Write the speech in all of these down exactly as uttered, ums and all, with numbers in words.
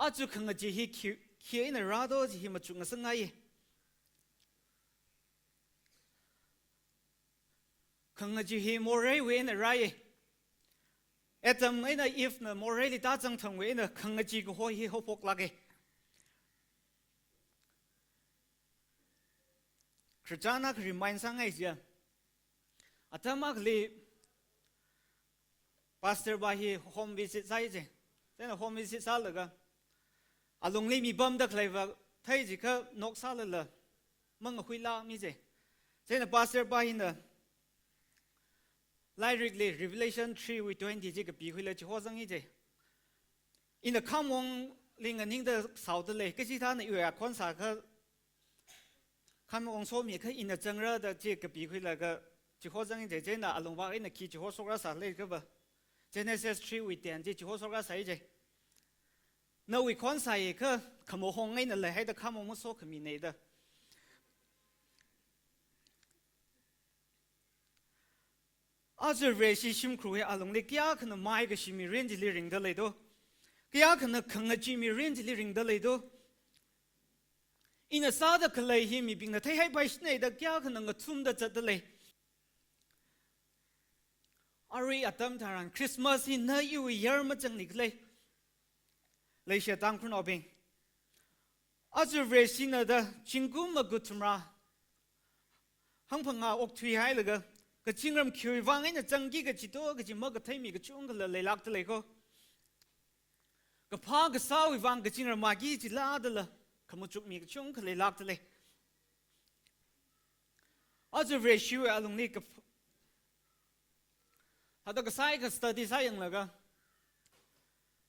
Aja khangachee hi khi, khi eina rādo chi hi machuk ngasakngai. Khangachee hi moreiwui eina rāi. Adam eina Eve na moreili tāzangthangwui eina khangachee kaho hi haophoklāka. Khararchan akha remind sāngai chiya. Atam akhali pastor pa hi home visit sāi chi. Chieina home visit sālaga alungli mi pamda khaleiva thei chi kha nok sālala mangahuilāmi chi. Chieina pastor pa hina lairikli Revelation three wui twenty chi kapikhuilaga chihozangi chi. Ina khamongli nganingda sāhaoda lei, kachithāna iwui akhon sākha khamong somikha ina zangra da chi kapikhuilaga chihozangi chi. Chieina alungva eina khi chihoshokrasālei kaba, Genesis three wui ten chi chihoshokrasāi chi. Nawui khon sāakha khamahong eina leihaida khamong masokhamina da. Aja Vareshi shimkhurwui alungli kayākhana maikashi mirin chili ringda leido? Kayākhana khangachee mirin chili ringda leido? Ina sāda khalei hi mibingna theihaipaishina da kayākhana ngathumda zatda lei? Arui atam tharan Christmas hi na iwui year mazangni khalei. Leishiya Tangkhulnaobing, aja Vareshina da zingkum maga thumrā hangphangā okthuihailaga, kazingram khiwui vang eina zangki kaji to kaji makathei mi kachungkhala leilākda lei ko. Kaphā kasāwui vang kazingram maki chilādala khamachuk mi kachungkha leilākda lei. Aja Vareshiwui alungli kap-, hada kasā akha study sāyanglaga,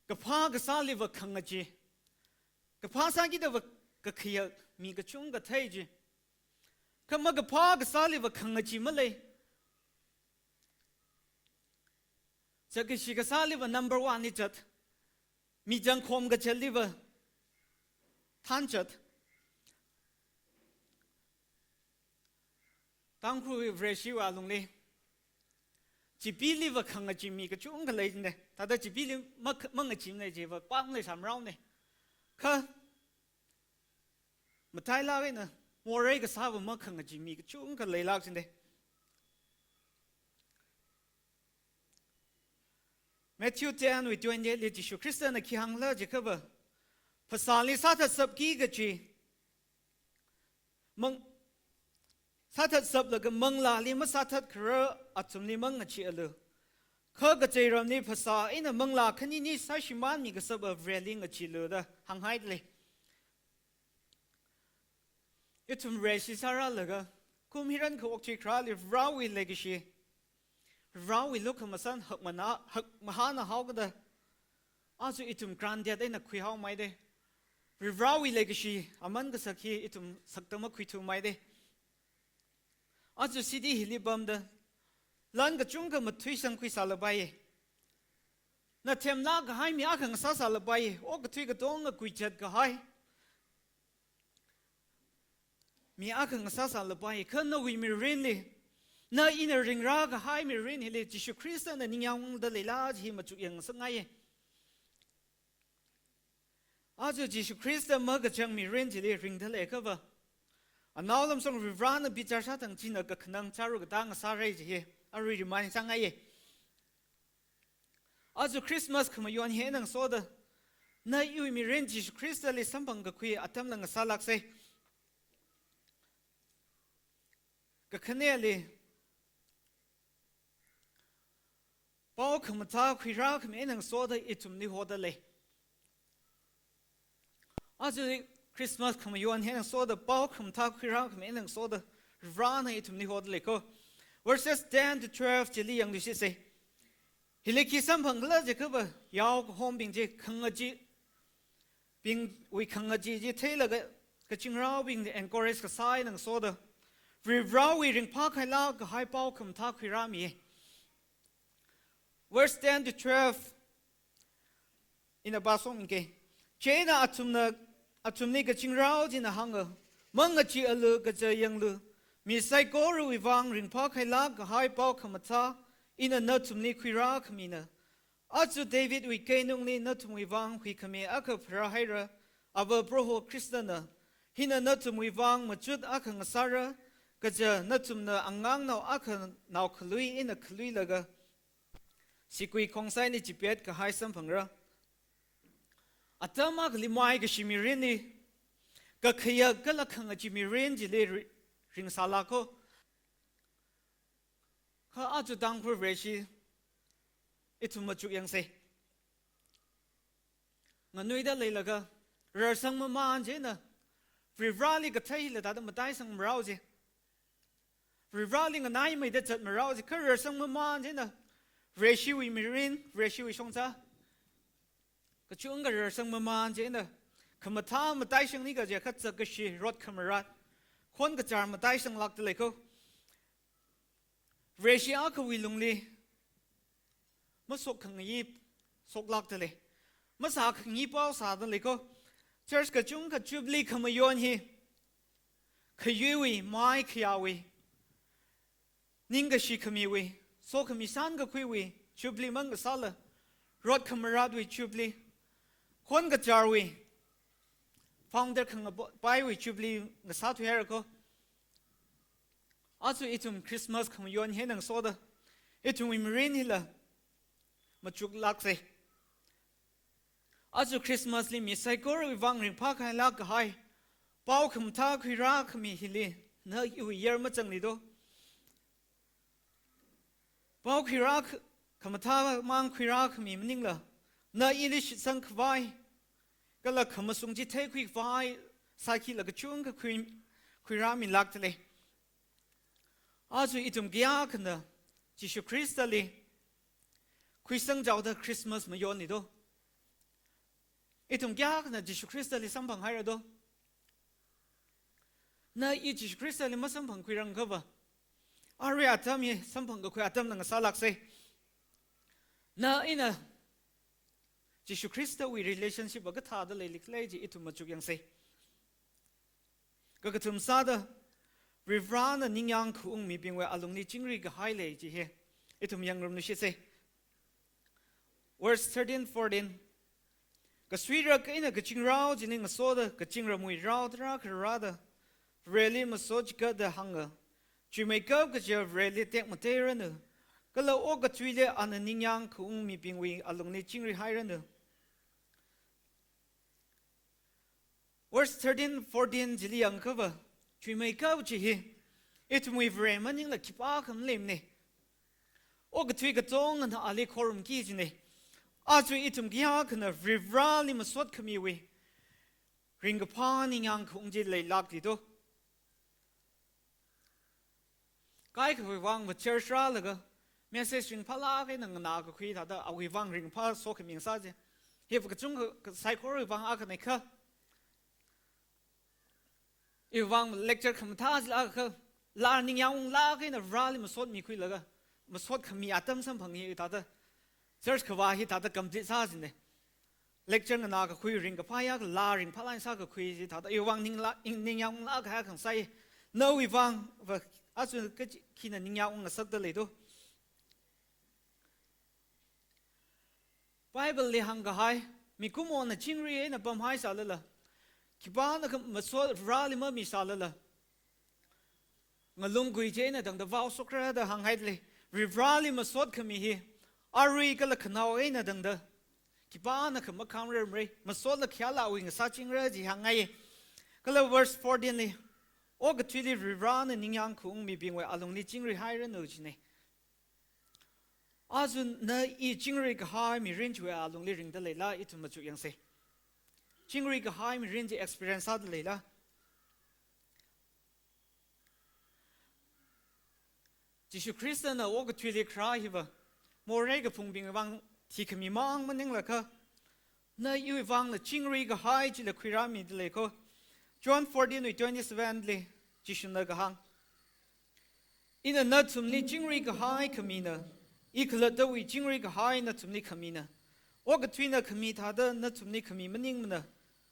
kaphā kasāliva khangachee, kaphā sākidava kakhayak mi kachungkha thei chi. Kha makaphā kasāliva khangachee malei. Zakkashi kasāliva number one li zat. Mi zangkhom kachatliva thānzat. Tangkhul Vareshiwui alungli chipiliva khangachee mi kachungkha leine. Thāda chipili ma-, mangacheemana chiva pāng leisāmrāhaone. Kha matailāk eina morei kasāva makhangachee mi kachungkha leilāk chine. Matthew ten wui twenty-eight li Jishu Khristana khi hāngla jiakhava, phasāli sāthatshapki kaji mang-, sāthatshaplaga manglāli masāthatkharar athumli mangacheealu. Kha kazeiramli phasā eina manglā khanini sāshimānmi kashapa Vareli ngacheelu da hānghaida lei. Ithum Vareshi sārālaga, kum hiran kha okthui kharāli Varewui leikashi, Varewui lukhamashan hakmana, hakmahāna haokada, aja ithum granted eina khuihaomeide. Varewui leikashi aman kasak hi ithum sakda makhuithumeide. Aja city hili pamda lan kachungkha mathui shangkhui sālapai. Nathemlāk kahai mi akha ngasā sālapai. Okathui katonga kuichat kahai mi akha ngasā sālapai. Kha nawui mirinli, na ina ringrā kahai mirin hili Jishu Khristana ningyāngda leila chi hi machuk yang ngasakngai. Aja Jishu Khrista makachang mirin chili ringda leiakhava, Anao Lamshong Varivarana bichar sāthang china kakhanang chāra katā ngasāra chi hi arui remind sāngaiye. Aja Christmas khamayon hi eina ngasoda, na iwui mirin Jishu Khristali samphang kakhui atamla ngasālāksa. Kakhaneli, pao khamathā khuirākhami eina ngasoda ithumli hoda lei. Aja Christmas khamayon hi eina ngasoda, pao khamathā khuirākhami eina ngasoda, Varena ithumli hoda lei ko. Verses ten to twelve chili yangluishitsa. Hili khi samphanglā jiakhava, yao kahombing chi khangachee bingwui khangachee chi theilaga, kazingraobingli encourage kasā eina ngasoda, Varivarawui ringphākhailāk kahai pao khamathā khuirāmi. Verse ten to twelve ina pāshokmike. Chieina athumna, athumli kazingrao china hānga, mangacheealu, kaja yanglu, mi saikorawui vang ringphākhailāk kahai pao khamathā ina nathumli khuirākhamina. Aja Davidwui keinungli nathumwui vang huikhami akha pharāhaira, Avā Proho Khristana. Hina nathumwui vang machut akha ngasāra, kaja nathumna angangnao akha naokhalui eina khaluilaga sigui khongsaili chipet kahai samphangra. Atam akhali maikashi mirinli, kakhayak kala khangachee mirin chili ri-, ringsālāka. Kha aja Tangkhul Vareshi ithum machuk yangsei. Nganuida leilaga, rarsang mamān chieina, Varivarali kathei hila thāda mataisang marao chi. Varivarali nganaimeida zat marao chi, kha rarsang mamān chieina, Vareshiwui mirin, Vareshiwui shongza. Kachungkha rarsang mamān chieina, khamathā mataisangni kaja kazak kashi, rot khamarat, khon kachar mataisanglākda leiko. Vareshi akhawui lungli, mashokkhangayi shoklākda lei. Masākhangayi pao sāda leiko. Church kachungkha Jubilee khamayon hi, khayuiwui, mai khayāwui, ningkashi khamiwui, sokhami sankakhuiwui Jubilee mang kasāla, rot khamaratwui Jubilee, khon kacharwui, founder khangapaiwui Jubilee ngasāthuihairako. Aja ithum Christmas khamayon hi ngasoda, ithumwui mirin hila machuklāksei. Aja Christmas li mi saikorawui vang ringphākhangailāk kahai pao khamathā khuirākhami hili, na iwui yer mazangli do. Pao khuirā kh-, khamathā mang khuirākhami maningla, na ili shitsang khavai, kala khamashung chi theikhui khavai, sākhila kachungkha khui, khuirāmilākda lei. Aja ithum kayākhana Jishu Khristali khuisangchaoda Christmas mayonli do. Ithum kayākhana Jishu Khristali samphanghaira do. Na i Jishu Khristali masamphangkhuirang akhava, arui atam hi samphangkakhui atamna ngasālāksei. Na ina Jishu Khristawui relationship va kathāda leilikhala chi ithum machuk yangsei. Kakathum sāda, Varivarana ningyāng khaung mibingwui alungli chingri kahai lei chi hi ithum yangngarumluishitsei. Verse thirteen, fourteen. Kasuirak eina kazingrao chili ngasoda, kazingramwui rao tarākha rāda, Vareli masot chigatda hānga, chuimeikap kaja Vareli tekmateiranu, kala okathuili ana ningyāng khaung mibingwui alungli chingri hairanu. Verse thirteen, fourteen chili yangkhava, chuimeikap chi hi, ithumwui Vare maningla khipākha maleimana. Okathui katongana ali khorumki kajina. Aja ithum kayākhana Varivarali masot khamiwui ringkaphā ningyāng khaung chi leilākli do. Kaikhawui vang va church rālaga, message ringphālāk eina nganākakhui thāda awui vang ringphā sokhami ngasā chi. Hiva kachungkha saikorawui vang akhana kha. Iwui vang lecture khamathā chilāk kha, laa ningyāng unglāk eina Vareli masot mikhuilaga, masot khami atam samphang hi thāda, church kavā hi thāda complete sā kajina. Lecture nganākakhui ringkaphā ya kala ringphālāk eina sākakhui chi thāda, iwui vang ningla, ning, ningyāng unglāk kahai khangasai. Nawui vang va, aja kachi, khina ningyāng ungngasakda lei do. Bible li hāngkahai, mikumona chingri eina pamhai sālala, khipānakha masot Vareli mami sālala, ngalunggui chi eina tangda vaoshokra da hānghaida lei. Varivarali masot khami hi, arui kala khanao eina tangda khipānakha makhangararmara, masotla khayālawui ngasāchingra chi hāngngai. Kala verse fourteen li, okathuili Varivarana ningyāng khaung mibingwui alungli chingri hairanu jina. Aja na i chingri kahai mirin chiwui alungli ringda leila ithum machuk yangsei. Chingri kahai mirin chi experience sāda leila. Jishu Khristana okathuili kharā hiva, morei kaphungbing vang thikhami mang maningla kha, na iwui vangla chingri kahai chila khuirāmida leiko. John fourteen wui twenty-seven li, Jishuna kahāng. Ina nathumli chingri kahai khamina, i khalattawui chingri kahai nathumli khamina. Okathuina khami thāda nathumli khami maningmana,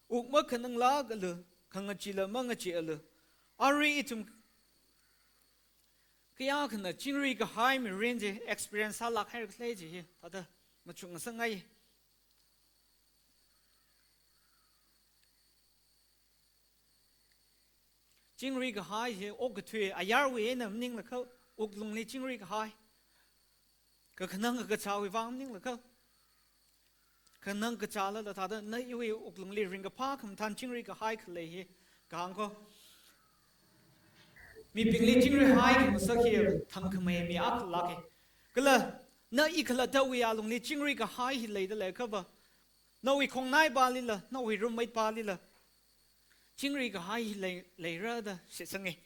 wuk makhananglākalu, khangacheela mangacheealu. Arui ithum kayākhana chingri kahai mirin chi experience sālāk haira khala chi hi, thāda machuk ngasangai. Chingri kahai hi okathui ayarwui eina maninglakha, wuklungli chingri kahai. Kakhanang kakachāwui vang maninglakha, khanang kachālala thāda na iwui wuklungli ringkaphā khamathān chingri kahai khalei hi kahāng ko. Mibingli chingri hai khangasak hi thangkhamei mi akha lāka. Kala na i khalattawui alungli chingri kahai hi leida leiakhava, nawui khongnaipālila, nawui roommate pālila chingri kahai hi lei, leira da shitsanga.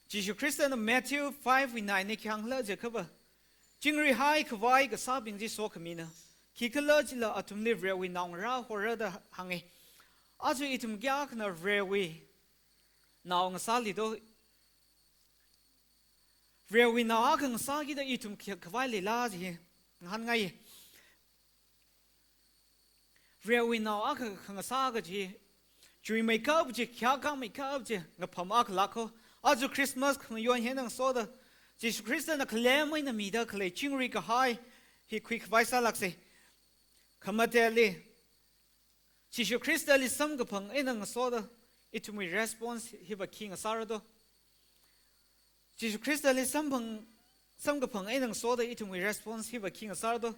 Jishu Khristana Matthew five wui nine li khi hāngkhala jiakhava, chingri hai khavai kasābing chi sokhamina. Khikhalajila athumli Varewui naongarā hora da hānga. Aja ithum kayākhana Varewui nao ngasāli do? Varewui nao akha ngasākida ithum khi khavai leila chi hi ngahānngai. Varewui nao akha khangasā kaji, chuimeikap chi, khayākāmeikap chi ngapham akha lāka. Aja Christmas khamayon hi eina ngasoda, Jishu Khristana khalem eina mida khalei chingri kahai hi khuikhavai sālāksa. Khamateli, Jishu Khristali samkaphang eina ngasoda ithumwui response hiva khi ngasāra do? Jishu Khristali samphang, samkaphang eina ngasoda ithumwui response hiva khi ngasāra do?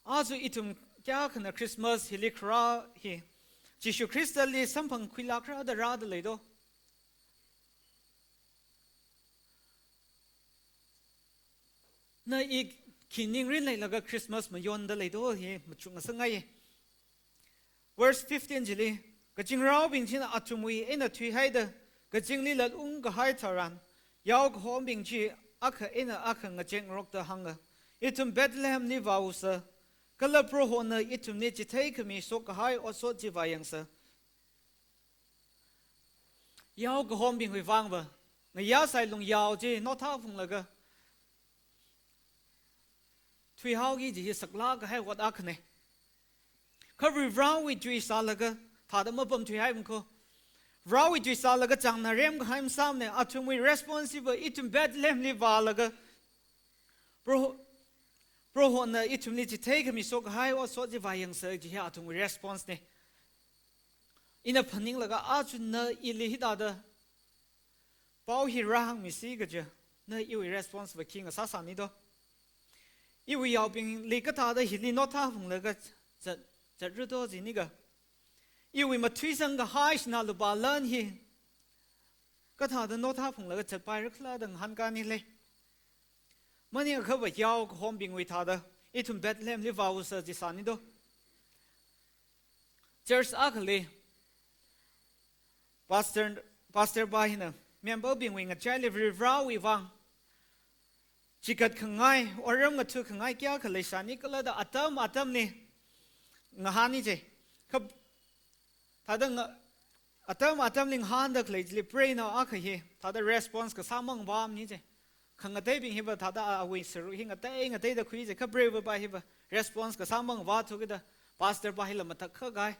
Aja ithum kayākhana Christmas hili kharā hi Jishu Khristali samphangkhuilākra da rāda lei do? Na i khi ningrin leilaga Christmas mayonda lei do hi machuk ngasangai. Verse fifteen chili, kazingraobing china athumwui eina thuihaida kazingli lalung kahai tharan, yao kahombing chi akha eina akha ngazek ngarokda hānga, ithum Bethlehemli vāusa, kala Prohona ithumli chitheikhami shokkahai otshot chi vāyangsa. Yao kahombingwui vangva, ngayā sailung yao chi notha phunglaga thuihaoki kaji hi saklāk kahai ot akhana. Kha Varivarāwui tui sālaga thāda mapamthuihaimana ko. Varewui tui sālaga chāngnā remkahai masāmana. Athumwui response hiva ithum Bethlehemli vālaga Proho, Prohona ithumli chitheikhami shokkahai otshot chi vāyangsa kaji hi athumwui response na. Ina phaninglaga aja na ili hithāda pao hi rāhāngmisi kaja, na iwui response va khi ngasāsāni do? Iwui yaobingli kathāda hili notha phunglaga zat, zatrado jini ka? Iwui mathuisang kahai sinā lupā lan hi kathāda notha phunglaga zatpaira khala da ngahānkāni le. Maningakha va yao kahombingwui thāda ithum Bethlehemli vāusa jisāni do? Church akhali pastor, pastor pa hina member bingwui ngachaili Varivarāwui vang chigat khangai, otram ngatha khangai kayākha leisāni khala da atam atamli ngahāni je. Kha thāda nga, atam atamli ngahānda khalei chili pray nao akha hi thāda response kasā mangvāmani je. Khangateibing hiva thāda awui sāruk hi ngatei ngateida khui je, kha pray va pa hiva response kasā mangvāthu kida pastor pa hila matak khagai.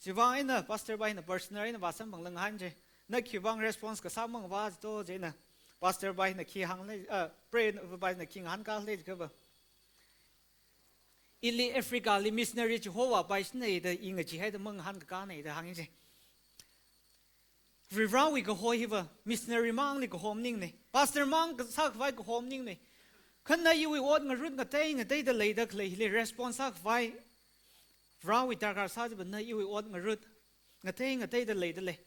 Chivang eina pastor pa hina personal eina vāsamphangla ngahān je. Na khivang response kasā mangvā to jina pastor pa hina khi hāngle, ah, pray va pa hina khi ngahānkāle jiakhava, ili Africa li missionary chihova paisāna da i ngacheehaida mangahānkakāna da hāngi je. Varivarāwui kaho hiva missionary mangli kaho maningna. Pastor mang sākhavai kaho maningna. Kha na iwui ot ngarut ngatei ngateida leida khalei hili response sākhavai Varewui darkar sā chiva na iwui ot ngarut ngatei ngateida leida lei.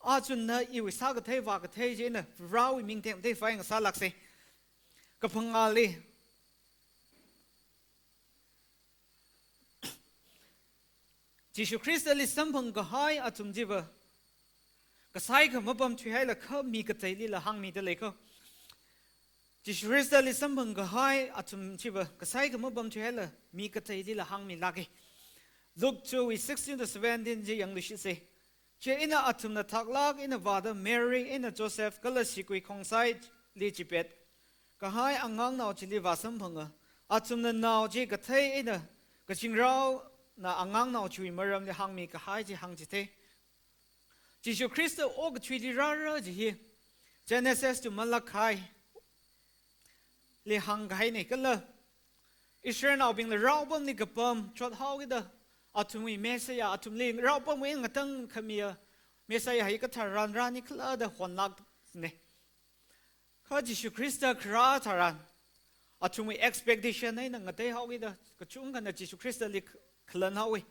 Aja na iwui sākathei vākathei china Varewui ming tengtei vai ngasālāksa. Kaphangāli, Jishu Khristali samphang kahai athum chiva kasai kha mapamthuihaila kha mi kateilila hāngmida lei ko. Jishu Khristali samphang kahai athum chiva kasai kha mapamthuihaila mi kateilila hāngmilāka. Luke two wui sixteen to seventeen chi yangluishitsa. Chieina athumna thaklāk eina vāda Mary eina Joseph kala sigui khongsaili chipet kahai angangnao chili vāsamphanga. Athumna nao chi kathei eina kazingraona angangnao chiwui maramli hāngmi kahai chi hāngchithei. Jishu Khrista okathuili rāra kaji hi Genesis to Malachi hāngkahaina kala Israelnaobingla raopamli kapam chothaokida athumwui Messiah, athumli raopamwui ngatangkhamiya Messiah hikathā ran rani khala da honlākna. Kha Jishu Khrista kharā tharan athumwui expectation eina ngateihaokida kachungkhana Jishu Khristali khalanhaowa.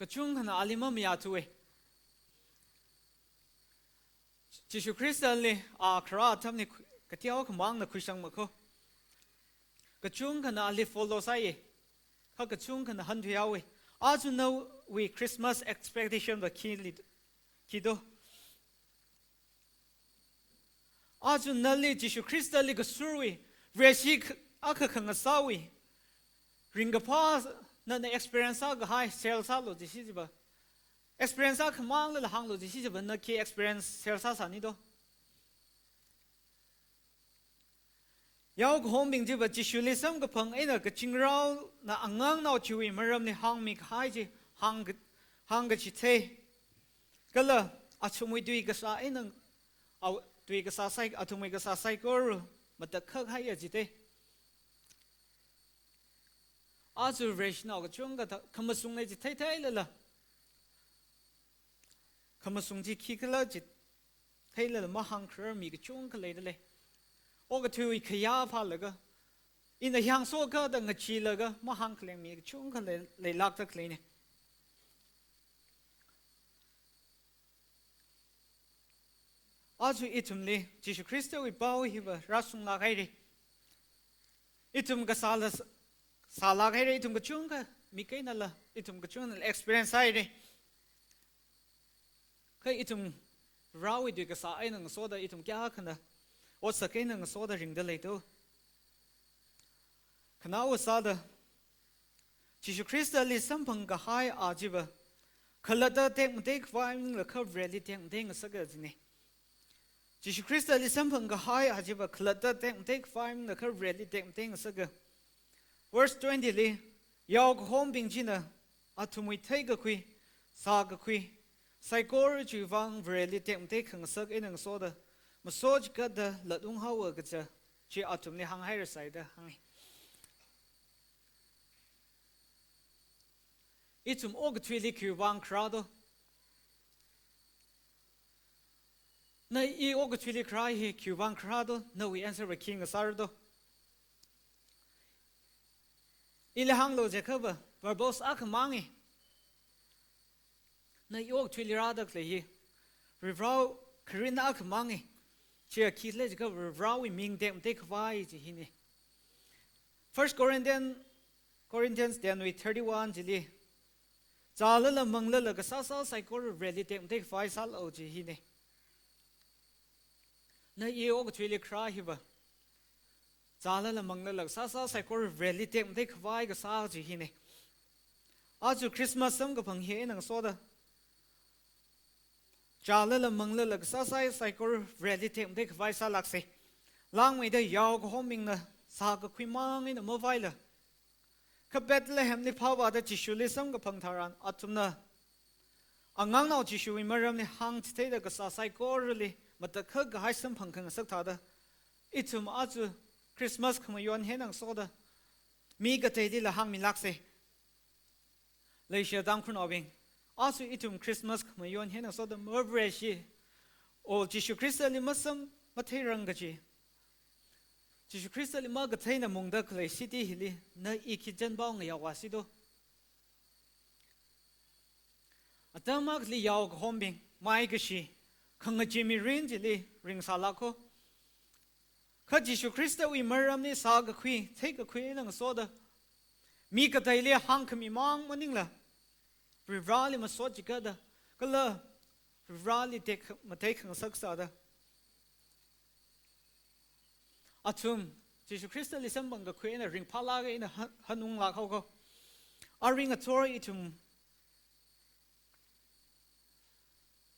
Kachungkhana ali mamayāthuwa. Jishu Khristali a kharā atamli khu-, kateokha mangna khuisangmakho. Kachungkhana ali follow sāya. Kha kachungkhana hanthuihaowa. Aja nawui Christmas expectation va khili, khi do? Aja nali Jishu Khristali kasurwui, Vareshi kh-, akha khangasāwui ringkaphā nana experience sākahai share sālu jisi chiva. Experience sākhamanglala hānglu jisi chiva, na khi experience share sāsāni do? Yaokahombing chiva Jishuli samkaphang eina kazingraona angangnao chiwui maramli hāngmikahai chi hāngka-, hāngkachithei. Kala athumwui tui kasā eina, a, tui kasā sai-, athumwui kasā saikora matakhak haiya jithei. Aja Vareshinao kachungkha ta-, khamashungna chi theitheilala, khamashung chi khikhala chi theilala mahāngkharar mi kachungkha leidalei. Okathuiwui khayā phālaga, ina hāngshoka da ngacheelaga mahāngkhaleng mi kachungkha lei, leilākda khaleina. Aja ithumli Jishu Khristawui pao hiva rāshunglāk haira. Ithum kasāla s-, sālāk haira, ithum kachungkha mi keinala, ithum kachungkhanala experience haira. Kha ithum Varewui tui kasā eina ngasoda ithum kayākhana otsak eina ngasoda ringdalei do? Khanaowa sāda, Jishu Khristali samphangkahai a chiva khalatta tekmatei khavai maningla kha Vareli tekmatei ngasaka jina. Jishu Khristali samphangkahai a chiva khalatta tekmatei khavai maningla kha Vareli tekmatei ngasaka. Verse twenty li, yaokahombing china athumwui theikakhui, sākakhui saikora chiwui vang Vareli tekmatei khangasak eina ngasoda, maso chigatda latunghaowa kaja chi athumli hānghairasai da hānga. Ithum okathuili khiwui vang kharā do? Na i okathuili kharā hi khiwui vang kharā do? Nawui answer va khi ngasāra do? Ili hānglu jiakhava, purpose akhamanga. Na i okathuili rāda khalei hi Varewui kharin akhamanga. Chiya khikhala jiakha Varewui ming tekmatei khavai chi hina. First Corinthian, Corinthians ten wui thirty-one chili, chālala manglala kasāsā saikora Vareli tekmatei khavai sālu chi hina. Na i okathuili kharā hiva chālala manglala kasāsā saikora Vareli tekmatei khavai kasā chi hina. Aja Christmas samkaphang hi eina ngasoda, chālala manglala kasāsā saikora Vareli tekmatei khavai sālāksa. Langmeida yaokahombingna sākakhui mang eina mavaila, kha Bethlehemli phāvāda Jishuli samkaphang tharan athumna angangnao Jishuwui maramli hāngchitheida kasā saikorali matakhak kahai samphang khangasak thāda, ithum aja Christmas khamayon hi eina ngasoda mi kateilila hāngmilāksa. Leishiya Tangkhulnaobing, aja ithum Christmas khamayon hi eina ngasoda Mavareshi, o Jishu Khristali masam matheirang kaji, Jishu Khristali makatheina mungda khalei city hili na i khi chanpao ngayāvāsi do? Atam akhali yaokahombing, maikashi, khangachee mirin chili ringsālākho. Kha Jishu Khristawui maramli sākakhui, theikakhui eina ngasoda, mi kateili hāngkhami mang maningla, Vareli masot chigatda, kala Vareli tekmatei khangasak sāda, athum Jishu Khristali samphangkakhui eina ringphālāk eina ha-, hanunglāk haokho. Arui ngathor ithum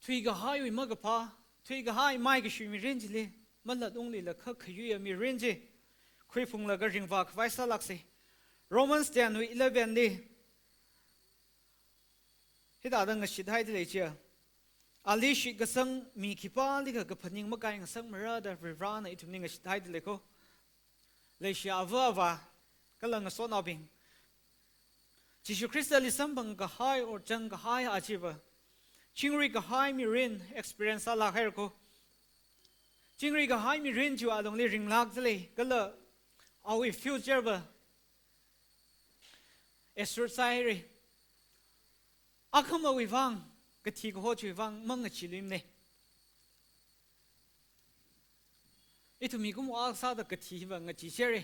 thuikahaiwui makaphā, thuikahai maikashi mirin chili malat unglila kha khayuiya mirin chi khuiphunglaga ringvā khavai sālāksa. Romans ten wui eleven li hithāda ngashithaidalei chiya, Ali shitkasang mi khipālikha kaphaning makai ngasakmara da Varivarana ithumli ngashithaida lei ko. Leishi ava avā, kala ngasotnaobing, Jishu Khristali samphang kahai or chang kahai achiva, chingri kahai mirin experience sālāk haira ko. Chingri kahai mirin chiwui alungli ringlākda lei, kala awui future va assure sāhaira. Akhamawui vang, kathi kaho chiwui vang mangacheeluimana. Ithum mikumo akha sāda kathi hiva ngacheeshera.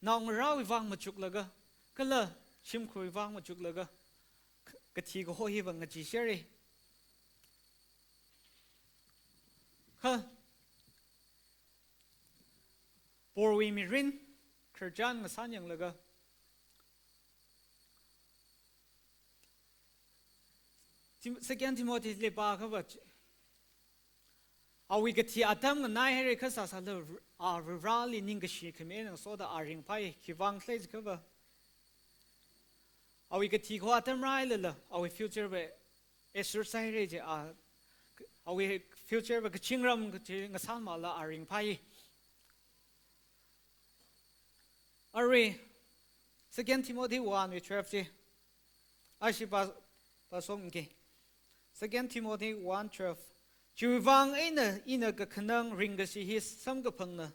Naongarāwui vang machuklaga, kala shimkhurwui vang machuklaga, k-, kathi kaho hiva ngacheeshera. Kha, Paulwui mirin, khararchan ngasanyanglaga, Tim-, Second Timothy li pākhava, awui kathi atam nganaihaira kha sāsāla, a, Varivarali ningkashi khami eina ngasoda a ringphai, khiwuivang khala jiakhava, awui kathi kaho atam rāhailala, awui future va assure sāhaira je, a, awui future va kachingram kachi ngasāmala a ringphai. Arui, Second Timothy one wui twelve chi, ashi pā, pāshokngai. Second Timothy one twelve. Chiwui vang eina ina kakhanang ringkashi hi samkaphangna,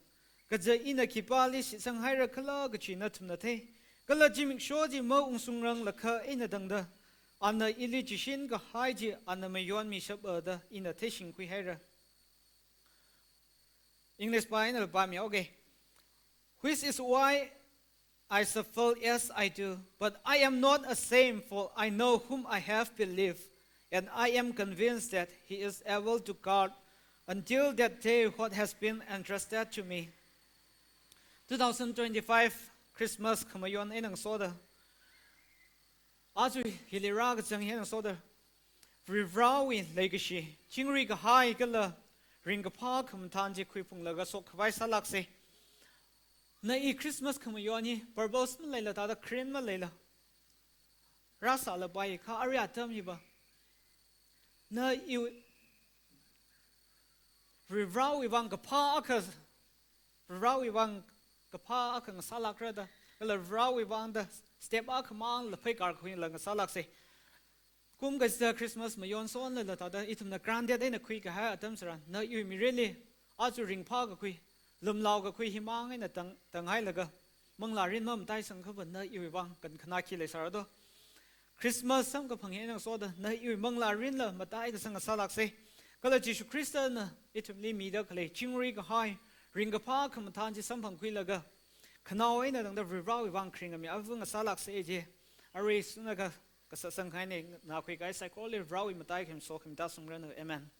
kaja ina khipāli shitsanghaira khala kachi nathumna thei. Kala zimiksho chi maungshungranglakha eina tangda, ana ili chishin kahai chi ana mayonmishapa da ina theishingkhui haira. English pā eina pāmi, okay. Which is why I suffer as I do, but I am not ashamed, for I know whom I have believed, and I am convinced that he is able to guard until that day what has been entrusted to me. Two thousand twenty-five Christmas khamayon eina ngasoda, aja hili rākachang hi eina ngasoda, Varivarawui leikashi, chingri kahai kala ringkaphā khamathān chi khuiphunglaga sokkhavai sālāksa. Na i Christmas khamayon hi purpose maleila, thāda kharing maleila rāsālapai kha, arui atam hiva na i Varivarawui vang kaphā akha, Varivarawui vang kaphā akha ngasālākra da, kala Varivarawui vangda step akhamangla pheikar khuila ngasālāksa. Kum kachida Christmas mayon sonlala thāda ithumna granted eina khuikahai atam tharan, na iwui mirinli aja ringphākakhui, lumlaokakhui himang eina tang, tanghailaga, manglārin mamataisangkhava na iwui vang kankhanā khi leisāra do. Christmas samkaphang hi eina ngasoda na iwui manglārinla mataikasang ngasālāksa. Kala Jishu Khristana ithumli mida khalei chingri kahai, ringkaphā khamathān chi samphangkhuilaga, khanao eina tangda Varivarawui vang kharing khami ava ngasālāksa je. Arui suna ka, kasā sangkhaina, na khuikahai saikorali Varivarawui mataikhami sokhami tāsangranu. Amen.